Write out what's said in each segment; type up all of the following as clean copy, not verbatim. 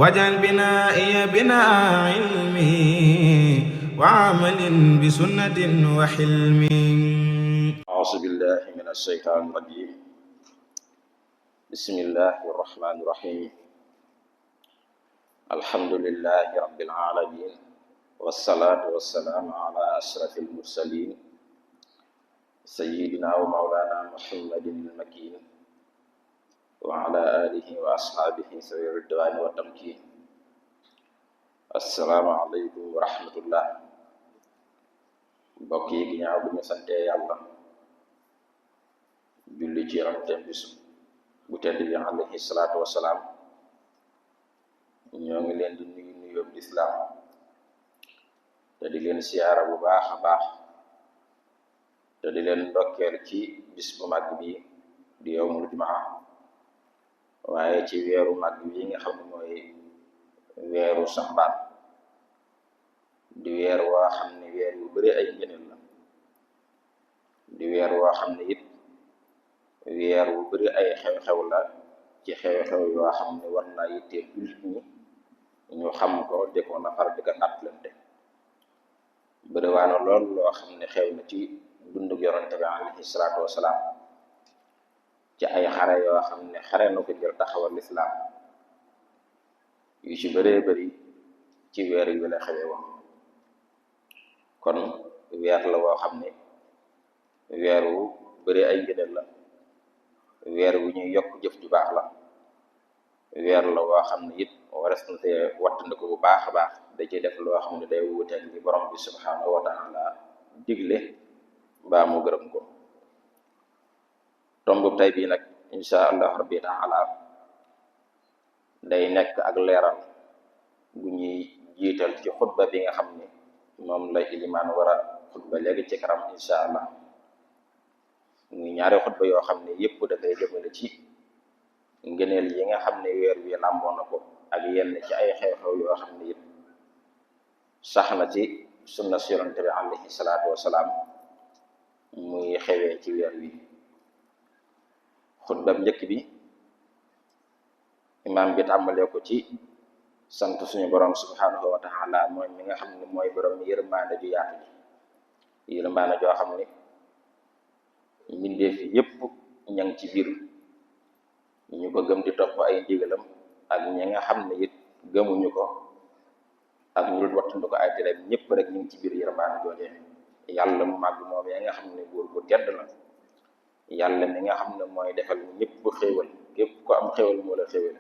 واجعل بنائي بناء علم وعمل بسنة وحلم. أعوذ بالله من الشيطان الرجيم. بسم الله الرحمن الرحيم. الحمد لله رب العالمين، والصلاة والسلام على أشرف المرسلين سيدنا ومولانا محمد المكين وعلى آله وأصحابه ذوي الرضوان والتمكين. السلام عليكم ورحمة الله. mbokk yi ginnaaw bi ñu santee yàlla julli ci yonentam bi bu tedd bi alayhi salaatu wasalaam, ñoo ngi leen di nuyu nuyoob lislaam te di leen siyaara bu baax a baax te di leen ndokkeel ci bis bu mag bi di yawmul jumaa, waaye ci weeru mag bi nga xam ne mooy weeru saxbaan, di weer woo xam ne weer yu bari ay ngëneel la, di weer woo xam ne it weer wu bari ay xew-xew la, ci xew-xew yoo xam ne war naa yitteel jullit ñi ñu xam ko di ko nafar di ko fàttalante. bëriwaana lool loo xam ne xew na ci dundug yonente bi alayhi salaatu wasalaam, ci ay xare yoo xam ne xare na ko ngir taxawal lislaam, yu ci bëree bëri ci weer yu la xewe woon. kon weer la woo xam ne weer wu bëri ay ngëneel la, weer wu ñuy yokk jëf ju baax la, weer la woo xam ne it wares na te wattandiku bu baax a baax, da ci def loo xam ne day wuuteeg li borom bi subhanahu wa taala digle mbaa mu gërëm ko. tomb tay bii nag insha allah rabbi taala day nekk ak leeral gu ñuy jiital ci xutba bi nga xam ne moom la ilimaan war a xutba léegi ci kanam insha allah. muy ñaari xutba yoo xam ne yépp dafay jëmale ci ngëneel yi nga xam ne weer wi làmboo na ko, ak yenn ci ay xew-xew yoo xam ne it sax na ci sunna si yonente bi alayhi salaatu wasalaam muy xewee ci weer wi. xutba njëkk bi imaam bi tàmbalee ko ci sant suñu borom subhanahu wa taala mooy mi nga xam ne mooy borom yërmaande ju yaatu ji, yërmaande joo xam ne mbindeef yépp ña ngi ci biir, ñu ko gëm di topp ay ndigalam ak ñi nga xam ne it gëmuñu ko ak ñu dul wattandu ko ay tereem, ñëpp rek ñu ngi ci biir yërmaande joojee. yàlla mu màgg moom ya nga xam ne buur bu tedd la, yàlla mi nga xam ne mooy defal ñëpp xéewal, képp ko am xéewal moo la xéewal,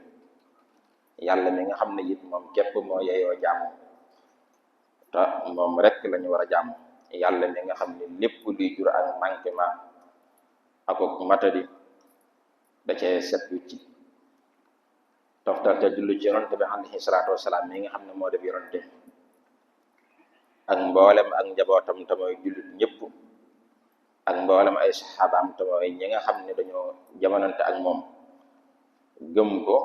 yàlla mi nga xam ne it moom képp moo yeyoo jàmm te moom rek lañu war a jàmm, yàlla mi nga xam ne lépp luy jur ak manquement ak matadi da cee set wicci. toftal te jullu ci yonante bi alayhi salaatu wasalaam mi nga xam ne moo def yonante ak mboolem ak njabootam te mooy jullit ñëpp, ak mboolem ay saxaabaam te mooy ñi nga xam ne dañoo jamonante ak moom gëm ko,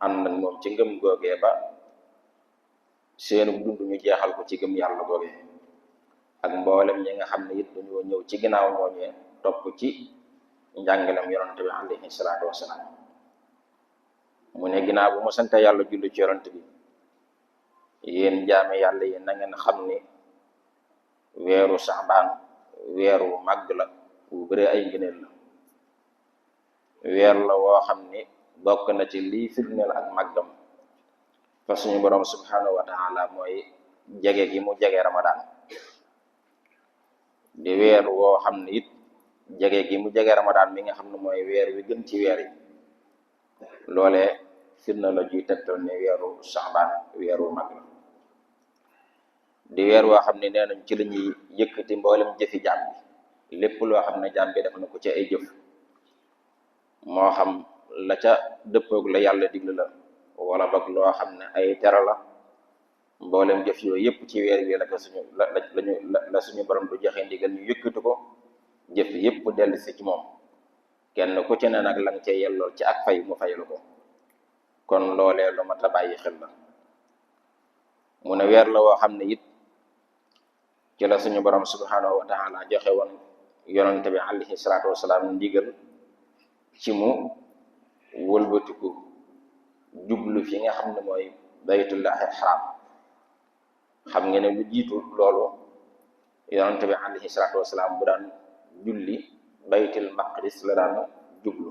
ànd ak moom ci ngëm googee ba seenu dund ñu jeexal ko ci gëm yàlla googee, ak mboolem ñi nga xam ne it dañoo ñëw ci ginnaaw ñooñee topp ci njàngalem yonante bi alayhi salaatu wasalaam. mu ne ginnaaw bu mu sante yàlla julli ci yonante bi, yéen jaame yàlla yi na ngeen xam ni weeru saxbaan weeru màgg la bu bëree ay ngëneel la, weer la woo xam ni bokk na ci lii firndeel ak màggam fa suñu borom subhanahu wa taala mooy jege gi mu jege ramadaan, di weer woo xam ne it jege gi mu jege ramadaan mi nga xam ne mooy weer wi gën ci weer yi, loolee firnde la juy tegtal ne weeru saxbaan weeru mag la. di weer woo xam ne nee nañ ci la ñuy yëkkati mboolem jëfi jaam bi, lépp loo xam ne jaam bi def na ko ci ay jëf, moo xam la ca dëppoog la yàlla digle la wala boog loo xam ne ay tere la, mboolem jëf yooyu yëpp ci weer wi la ko la suñu borom du joxe ndigal ñu yëkkati ko, jëf yëpp dellu si ci moom, kenn ku ci ne nag la nga cee yellool ci ak fay mu faylu ko. kon loolee lu mat a bàyyi xel la. mu ne weer la woo xam ne it ci la suñu borom subhanahu wa taala joxe woon yonante bi alayhi salaatu wasalaam ndigal ci mu wëlbatiku jublu fi nga xam ne mooy baytullahi xaram. xam ngeen ne lu jiitu loolu yonente bi alayhi salaatu wasalaam bu daan julli baytul maqdis la daan jublu,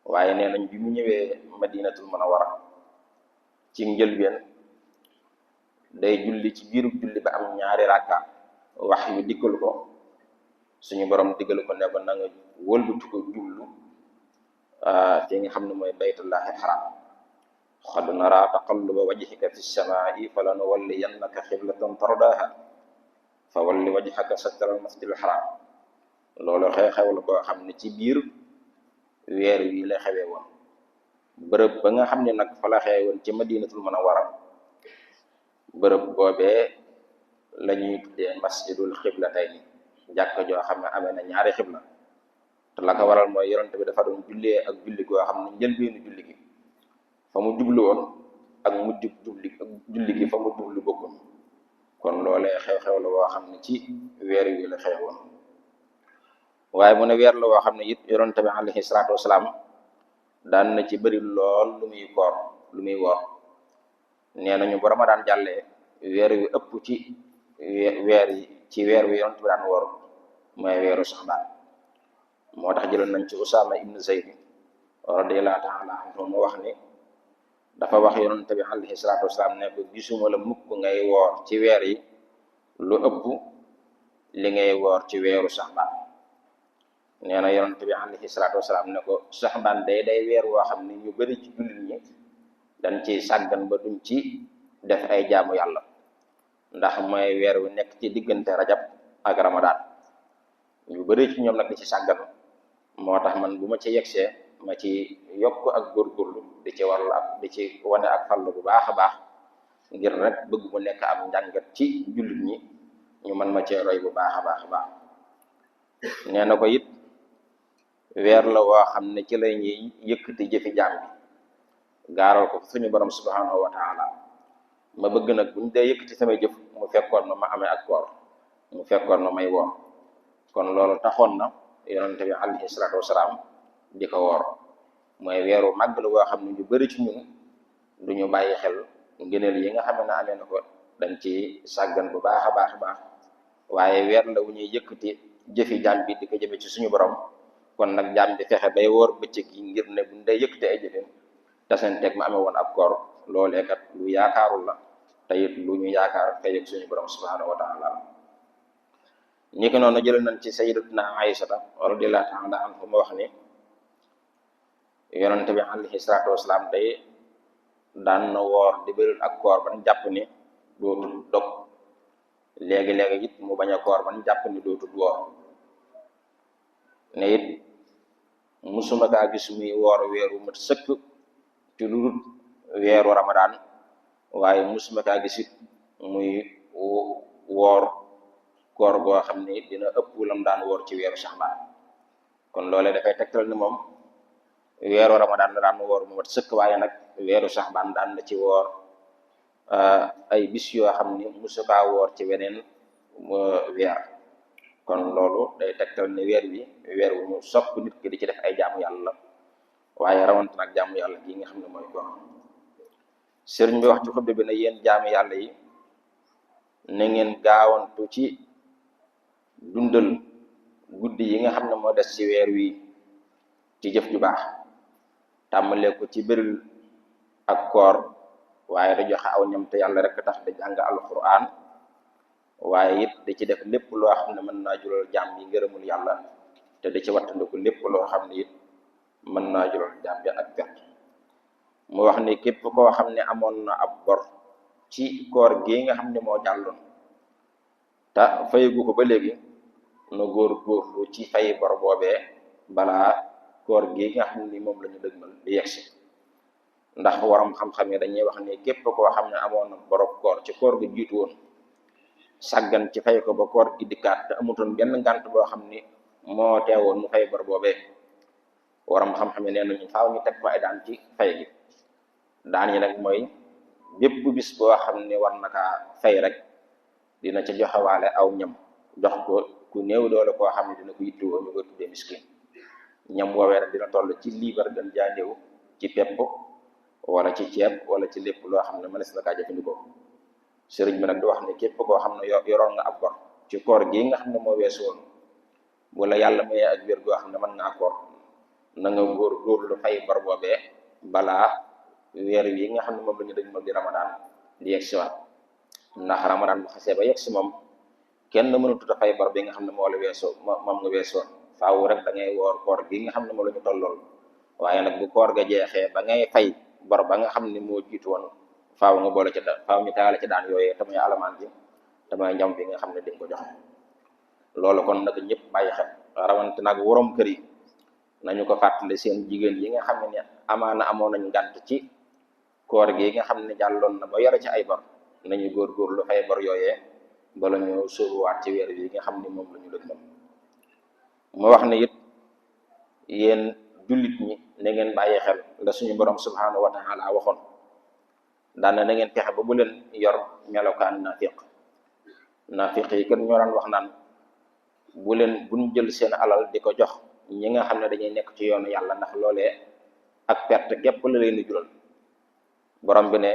waaye nee nañ bi mu ñëwee madinatul munawwara ci njëlbeen day julli ci biiru julli ba am ñaari rakka wax yu dikkal ko, suñu borom diggal ko ne ko na nga wëlbatu ko jublu fi nga xam ne mooy baytullahi xaram. qad nara taqalluba wajhika fi samaa'i falanuwalliyannaka qiblatan tardaaha fa walli wajhaka satral masjidil haram. loolu xew-xew la boo xam ne ci biir weer wi la xewee woon. bërëb ba nga xam ne nag fa la xewee woon ci madinatul munawwara, bërëb boobee la ñuy tuddee masjidul xiblatayni, jàkka joo xam ne amee na ñaari xibla. te la ko waral mooy yonent bi dafa doon jullee ak julli goo xam ne njëlbeenu julli gi fa mu jublu woon ak mujjug julli gi fa mu jublu bokkul. kon loolee xew-xew la woo xam ne ci weer wi la xew woon. waaye mu ne weer la woo xam ne it yonent bi alayhi salaatu wasalaam daan na ci bëri lool lu muy koor lu muy woor. nee nañu bu Ramadaan jàllee weer wi ëpp ci weer wi yonent bi daan woor mooy weeru Saxbaan. moo tax jëloon nañ ci Usaama ibn Zayd radiyallahu taala anhu mu wax ni dafa wax yonent bi alayhi salaatu wasalaam ne ko gisuma la mukk ngay woor ci weer yi lu ëpp li ngay woor ci weeru Saxbaan. nee na yonent bi alayhi salaatu wasalaam ne ko Saxbaan day weer woo xam ne ñu bari ci jullit ñi dañ ci sàggan ba duñ ci def ay jaamu yàlla, ndax mooy weer wu nekk ci diggante rajab ak ramadaan. ñu bari ci ñoom nag di ci sàggan, moo tax man bu ma ci yegsee ma ci yokk ak góorgóorlu di ci warlu ak di ci wane ak fallu bu baax a baax, ngir rek bëgg mu nekk am njàngat ci jullit ñi ñu mën ma cee roy bu baax a baax a baax. nee na ko it weer la woo xam ne ci la ñuy yëkkati jëfi jaam bi gaaral ko suñu borom subhanahu wa taala. ma bëgg nag buñ dee yëkkati samay jëf mu fekkoon ma amee ak koor, mu fekkoon ma may woor. kon loolu taxoon na yonente bi alayhi salaatu wasalaam di ko woor. mooy weeru màgg la woo xam ne ñu bari ci ñun duñu bàyyi xel ngëneel yi nga xam ne amee na ko, dañ ci sàggan bu baax a baax a baax. waaye weer la wu ñuy yëkkati jëfi jaam bi di ko jëme ci suñu borom. kon nag jaam bi fexe bay woor bëccëg yi ngir ne buñ day yëkkati ay jëfin tasanteeg ma amee woon ak koor, loolee kat lu yaakaarul la te it lu ñu yaakaar fay ak suñu borom subhanahu wa taala. ñi ko noonu jël nañ ci sayyidatuna Aysata radiyallahu taala anha mu wax ni yonente bi alayhi salaatu wasalaam day daan na woor di bëri ak koor ban jàpp ni dootul dog, léegi-léegi it mu bañ a koor ban jàpp ni dootul woor. ne it musuma kaa gis muy woor weeru mat sëkk ci lu dul weeru ramadaan, waaye musuma kaa gis it muy woor koor goo xam ne dina ëpp lam daan woor ci weeru Saxbaan. kon loolee dafay tegtal ni moom weeru ramadaan la daan woor mu mat sëkk, waaye nag weeru Saxbaan daan na ci woor ay bis yoo xam ni musu kaa woor ci weneen weer. kon loolu day tegtal ne weer wi weer wu ñu sopp nit ki di ci def ay jaamu yàlla la, waaye rawante nag jaamu yàlla gi nga xam ne mooy koor. sëriñ bi wax ci xutba bi ne yéen jaamu yàlla yi na ngeen gaawantu ci dundal guddi yi nga xam ne moo des ci weer wi ci jëf ju baax, tàmbalee ko ci bëril ak koor, waaye da joxe aw ñam te yàlla rek tax da jàng alquran, waaye it da ci def lépp loo xam ne mën naa jural jaam bi ngërëmul yàlla, te da ci wattandiku lépp loo xam ne it mën naa jural jaam bi ak perte. mu wax ne képp koo xam ne amoon na ab bor ci koor gi nga xam ne moo jàlloon te fayagu ko ba léegi, na góor-góorlu ci fay bor boobee balaa koor gi nga xam ni moom la ñu dëgmal di yegsi. ndax waram xam-xam yi dañuy wax ne képp koo xam ne amoon na borob koor ci koor gi jiitu woon, sàggan ci fay ko ba koor gi dikkaat te amutoon benn ngànt boo xam ni moo teewoon mu fay bor boobee, waram xam-xam yi nee nañu faaw ñu teg ko ay daan ci fay gi. daan yi nag mooy bépp bis boo xam ne war na kaa fay rek dina ca joxewaale aw ñam jox ko ku néew doole koo xam ne dina ko yittewoo, ñu koy tuddee miskin. ñam woowee rek dina toll ci liibar gën jaa néew ci pepp, wala ci ceeb wala ci lépp loo xam ne mënees na kaa jëfandikoo. sëriñ bi nag di wax ne képp koo xam ne yoroon nga ab bor ci koor gi nga xam ne moo weesu woon wala yàlla mayee ak wér goo xam ne mën ngaa koor na nga góorgóorlu fay bor boobee balaa weer wi nga xam ne moom la ñu dañ moom di ramadaan di yegg si waat, ndax ramadaan bu xasee ba yegg si moom kenn mënatut a fay bor bi nga xam ne moo la weesoo moom nga weesoon. faaw rek da ngay woor koor gi nga xam ne moom la ñu tollool, waaye nag bu koor ga jeexee ba ngay fay bor ba nga xam ne moo jiitu woon faaw nga boole ci faaw ñu taale ci daan yooyee tamay alamaan ji tamay njam bi nga xam ne dañ ko joxe. loolu kon nag ñëpp bàyyi xel, rawante nag worom kër yi nañu ko fàttali seen jigéen yi nga xam ne amaana amoon nañ ngànt ci koor gi nga xam ne jàlloon na ba yore ci ay bor nañu góorgóorlu fay bor yooyee bala ñu sóobuwaat ci weer yi nga xam ne moom la ñu dëg moom. mu wax ne it yéen jullit ñi na ngeen bàyyi xel la suñu borom subhanahu wa taala waxoon daana na ngeen fexe ba bu leen yor melokaan naafiq yi kat ñoo daan wax naan buñ jël seen alal di ko jox ñi nga xam ne dañuy nekk ci yoonu yàlla ndax loolee ak perte képp la leen di jural. borom bi ne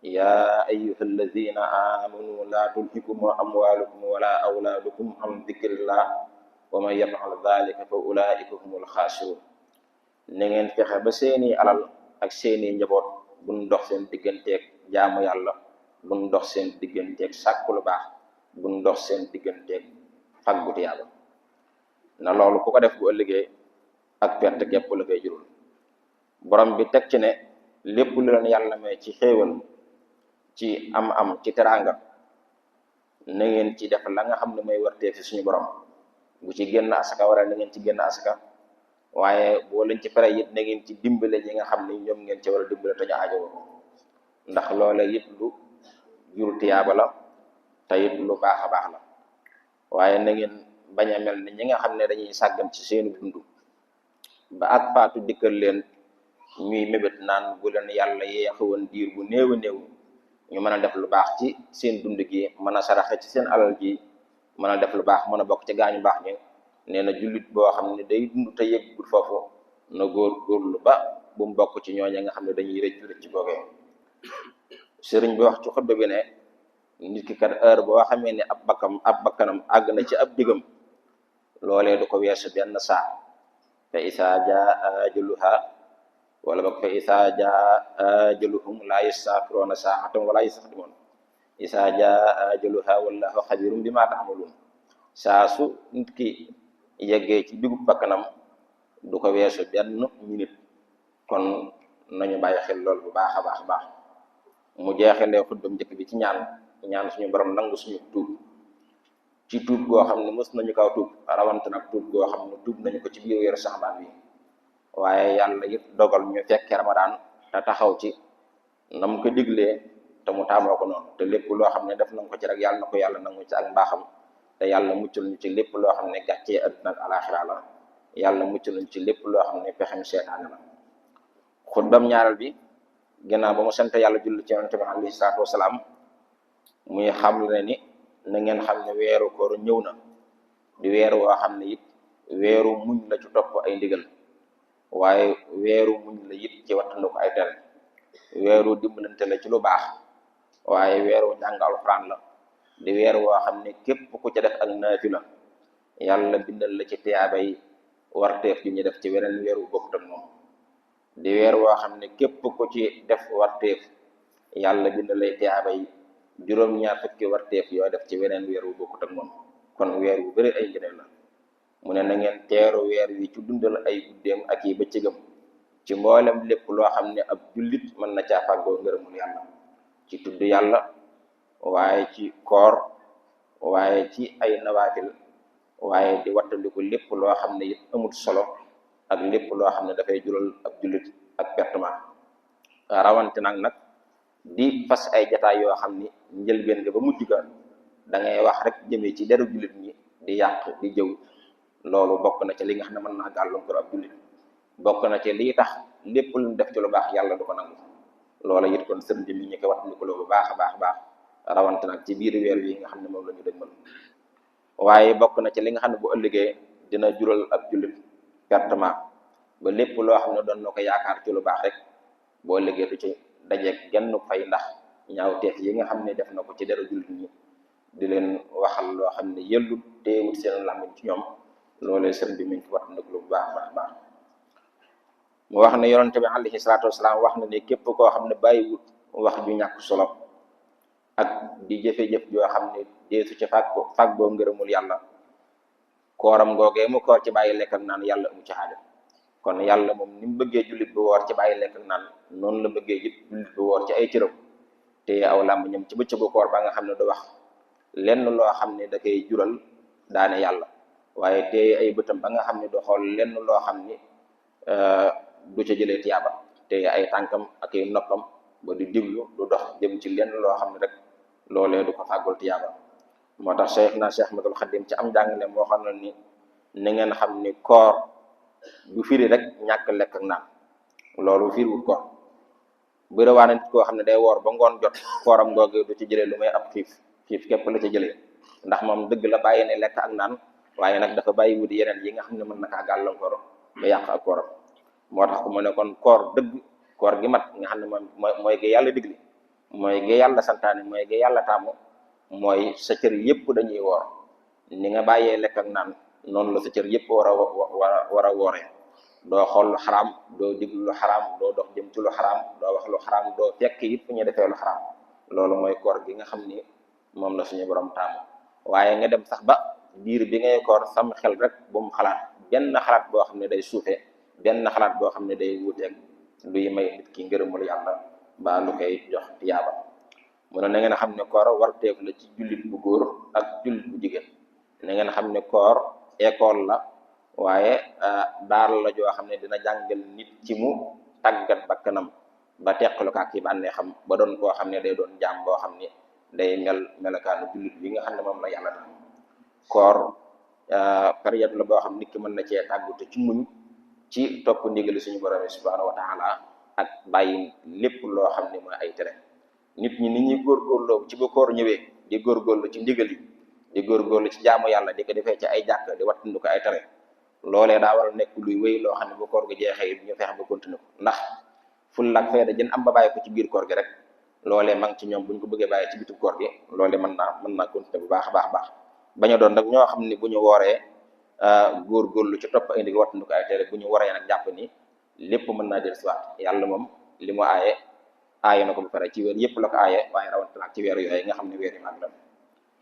yaa ayyuha alladina amanu laa tulhikum amwalukum wala awlaadukum an dikrillah wa man yafal dalika fa ulaika humul xaasirun. na ngeen fexe ba seeni alal ak seeni njaboot buñ dox seen digganteeg jaamu yàlla, buñ dox seen digganteeg sàkku lu baax, buñ dox seen digganteeg faggu tiyaaba. na loolu ku ko def bu ëllëgee ak perte képp la koy jurul. borom bi teg ci ne lépp lu leen yàlla may ci xéewal, ci am ci teraanga, na ngeen ci def la nga xam ne mooy wartee fi suñu borom. bu ci génn asaka wala na ngeen ci génn asaka, waaye boo leen ci pare it na ngeen ci dimbale ñi nga xam ne ñoom ngeen ci war a dimbale te ñu aajo, ndax loola it lu jur tiyaaba la te it lu baax a baax la. waaye na ngeen bañ a mel ne ñi nga xam ne dañuy sàggan ci seenu dund ba ak faatu dikkal leen ñuy mébét naan bu leen yàlla yeexewoon diir bu néew a néew ñu mën a def lu baax ci seen dund gi, mën a saraxe ci seen alal ji, mën a def lu baax, mën a bokk ci gaañu baax ñi. nee na jullit boo xam ne day dund te yëggul foofu na góorgóorlu ba bu mu bokk ci ñooña nga xam ne dañuy rëcc googee. sëriñ bi wax ci xutba bi ne nit ki kat heure boo xamee ne ab bakkanam àgg na ci ab digam loolee du ko weesu benn saa. fa isaa jaa ajaluha wala boog fa isaa jaa ajaluhum laa yastaaxiruuna saa'atan wala yastaqdimuun. isaa jaa ajaluha wallahu xabirum bi maa ta'maluun. saa su nit ki yeggee ci digub bakkanam du ko weesu benn minute. kon nañu bàyyi xel lool bu baax a baax. mu jeexalee xuddam njëkk bi ci ñaan suñu borom nangu suñu tuub ci tuub goo xam ne mës nañu kaw tuub, rawante nag tuub goo xam ne tuub nañu ko ci biir weeru saxbaan bi. waaye yàlla it dogal ñu fekke ramadaan te taxaw ci nam ko diglee te mu taamoo ko noonu, te lépp loo xam ne def nañ ko ci rek yàlla na ko yàlla nangu ci ak mbaaxam, te yàlla muccal ñu ci lépp loo xam ne gàccee àddina ak alaaxira la, yàlla muccal ñu ci lépp loo xam ne pexem seetaane la. xutbam ñaareel bi ginnaaw ba mu sant yàlla julli ci yonent bi alayhi salaatu wasalaam muy xam ne ni na ngeen xam ne weeru koor ñëw na di weer woo xam ne it weeru muñ la ci topp ay ndigal, waaye weeru muñ la it ci wattandu ko ay tere, weeru dimbalante la ci lu baax, waaye weeru jàng alxuraan la, di weer woo xam ne képp ku ca def ak naafila yàlla bindal la ci tiyaaba yi warteef yu ñu def ci weneen weer wu bokkut ak moom. di weer woo xam ne képp ku ci def warteef yàlla bindal lay tiyaaba yi juróom-ñaar fukki warteef yoo def ci weneen weer wu bokkut ak moom. kon weer wu bëri ay ngëneel la. mu ne na ngeen teeru weer wi ci dundal ay guddeem ak yi bëccëgam ci mboolem lépp loo xam ne ab jullit mën na caa fàggoo ngërëmul yàlla, ci tudd yàlla, waaye ci koor, waaye ci ay nawaafil, waaye di wattandiku lépp loo xam ne it amul solo ak lépp loo xam ne dafay jural ab jullit ak pertement. rawante nag di fas ay jataay yoo xam ni njëlbeen nga ba mujj ga da ngay wax rek jëmee ci deru jullit ñi di yàq di jëw. loolu bokk na ci li nga xam ne mën naa gàllankoor ab jullit, bokk na ci lii tax lépp lu def ci lu baax yàlla du ko nangu. loola it kon sëriñ bi mi ñu ko wattandiku bu baax a baax rawante nag ci biir weer yi nga xam ne moom la ñu dëgmal. waaye bokk na ci li nga xam ne bu ëllëgee dina jural ab jullit pertement ba lépp loo xam ne doon na ko yaakaar ci lu baax rek boo liggéey du ci dajeeg genn fay ndax ñaawteef yi nga xam ne def na ko ci deru jullit ñi di leen waxal loo xam ne yëllut teewut seen làmmiñ ci ñoom loolee sëriñ bi mi ngi ci wat nag lu baax baax baax mu wax ne yonente bi alayhi salaatu wasalaam wax na ne képp koo xam ne bàyyiwut wax ju ñàkk solo ak di jëfe-jëf joo xam ne deesu ci fag boo ngërëmul yàlla kooram googee mu koor ci bàyyi lekk ak naan yàlla amu ci xaaja kon yàlla moom ni mu bëggee jullit bu woor ci bàyyi lekk ak naan noonu la bëggee it jullit bu woor ci ay cëram te aw làmb ñoom ci bëccëgu koor ba nga xam ne du wax lenn loo xam ne da koy jural daane yàlla waaye te ay bëtam ba nga xam ne du xool lenn loo xam ni du ca jëlee tiyaaba te ay tànkam ak ay noppam ba du diglu du dox jëm ci lenn loo xam ne rek loolee du ko fàggul tiyaaba moo tax Cheikh Ahmadul Xadim ci am jàngale moo xam ne ni na ngeen xam ni koor du firi rek ñàkk lekk ak naan loolu firiwul koor bëri waa na nit koo xam ne day woor ba ngoon jot kooram googu du ci jëlee lu may ab xiif képp la ca jëlee ndax moom dëgg la bàyyi ne lekk ak naan waaye nag dafa bàyyi wuti yeneen yi nga xam ne mën na kaa gàllankoor ba yàq ak kooram moo tax ku mu ne kon koor dëgg koor gi mat nga xam ne moom mooy gi yàlla digli mooy gi yàlla santaane mooy gi yàlla taamu mooy sa cër yëpp dañuy woor ni nga bàyyee lekk ak naan noonu la sa cër yëpp war a wooree doo xool lu xaraam doo diglu lu xaraam doo dox jëm ci lu xaraam doo wax lu xaraam doo fekk it fu ñu defee lu xaraam loolu mooy koor gi nga xam ni moom la suñu borom taamu waaye nga dem sax ba biir bi ngay koor sam xel rek bu mu xalaat benn xalaat boo xam ne day suufee benn xalaat boo xam ne day wuuteeg luy may nit ki ngërëmul yàlla ba lu koy jox tiyaaba mu ne na ngeen xam ne koor warteef la ci jullit bu góor ak jullit bu jigéen na ngeen xam ne koor école la waaye daar la joo xam ne dina jàngal nit ci mu tàggat bakkanam ba teqalu kaak yi bànnee xam ba doon koo xam ne day doon jaam boo xam ne day melakaanu jullit bi nga xam ne moom la yàlla tax koor période la boo xam nit ki mën na cee tàggatu ci muñ ci topp ndigali suñu borom subhanahu wa taala ak bàyyi lépp loo xam ne mooy ay tere nit ñi ni ñuy góorgóorloo ci ba koor ñëwee di góorgóorlu ci ndigal yi di góorgóorlu ci jaamu yàlla di ko defee ci ay jàkk di wattandu ko ay tere loolee daa war a nekk luy wéy loo xam ne bu koor gi jeexee ñu feex ba continuer ko ndax ful ak feeda jën am ba bàyyi ko ci biir koor gi rek loolee ma ngi ci ñoom buñ ko bëggee bàyyi ci bitu koor gi loolee mën naa continuer bu baax a baax bañ a doon nag ñoo xam ne bu ñu wooree góorgóorlu ci topp ay ndigal wattandu ko ay tere bu ñu waree nag jàpp ni lépp mën naa del siwaat yàlla moom li mu aaye na ko ba pare ci weer yëpp la ko aaye waaye rawante nag ci weer yooyu nga xam ne weer yi mag la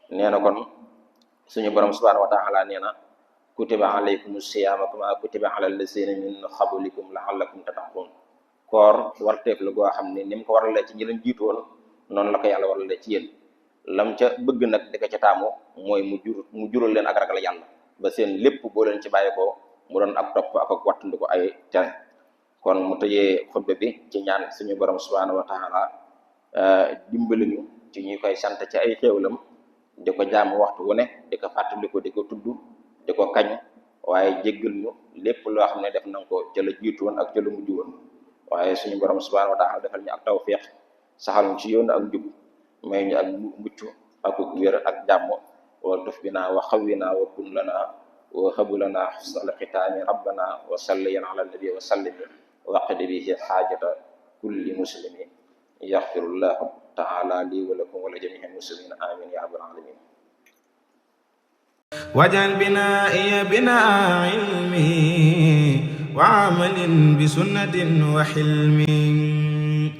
nee na kon suñu borom subhanahu wa taala nee na kutiba alaykum siyaama kama kutiba ala allazina min qablikum la'allakum tattaqun koor warteef la goo xam ne ni mu ko waralee ci ñi leen jiitu woon noonu la ko yàlla waralee ci yéen lam ca bëgg nag di ko ca taamu mooy mu jural leen ak ragal yàlla ba seen lépp boo leen ci bàyyi ko mu doon ak topp ak wattandu ko ay tere kon mu tëjee xutba bi ci ñaan suñu borom subhanahu wa taala dimbali ñu ci ñuy koy sant ci ay xéewlam di ko jaamu waxtu wu ne di ko fàttaliku di ko tudd di ko kañ waaye jéggal ñu lépp loo xam ne def nañ ko ca la jiitu woon ak ca la mujj woon waaye suñu borom subhanahu wa taala defal ñu ak tawfiq saxal ñu ci yoon ak njub may ñu ak mucc ak wér ak jàmm wa tuf bina wa xawina wa kun lana wa habu lana xusnal xitaami rabbana wa salli ala nabi wa sallim waqdi bihi xaajata kulli muslimin yaxfirullahu taala lii wa lakum wa li jamii'il muslimiin amiin ya rabbal aalamiin waj'al binaa'iya binaa'a ilmi wa amalin bi sunnatin wa hilmi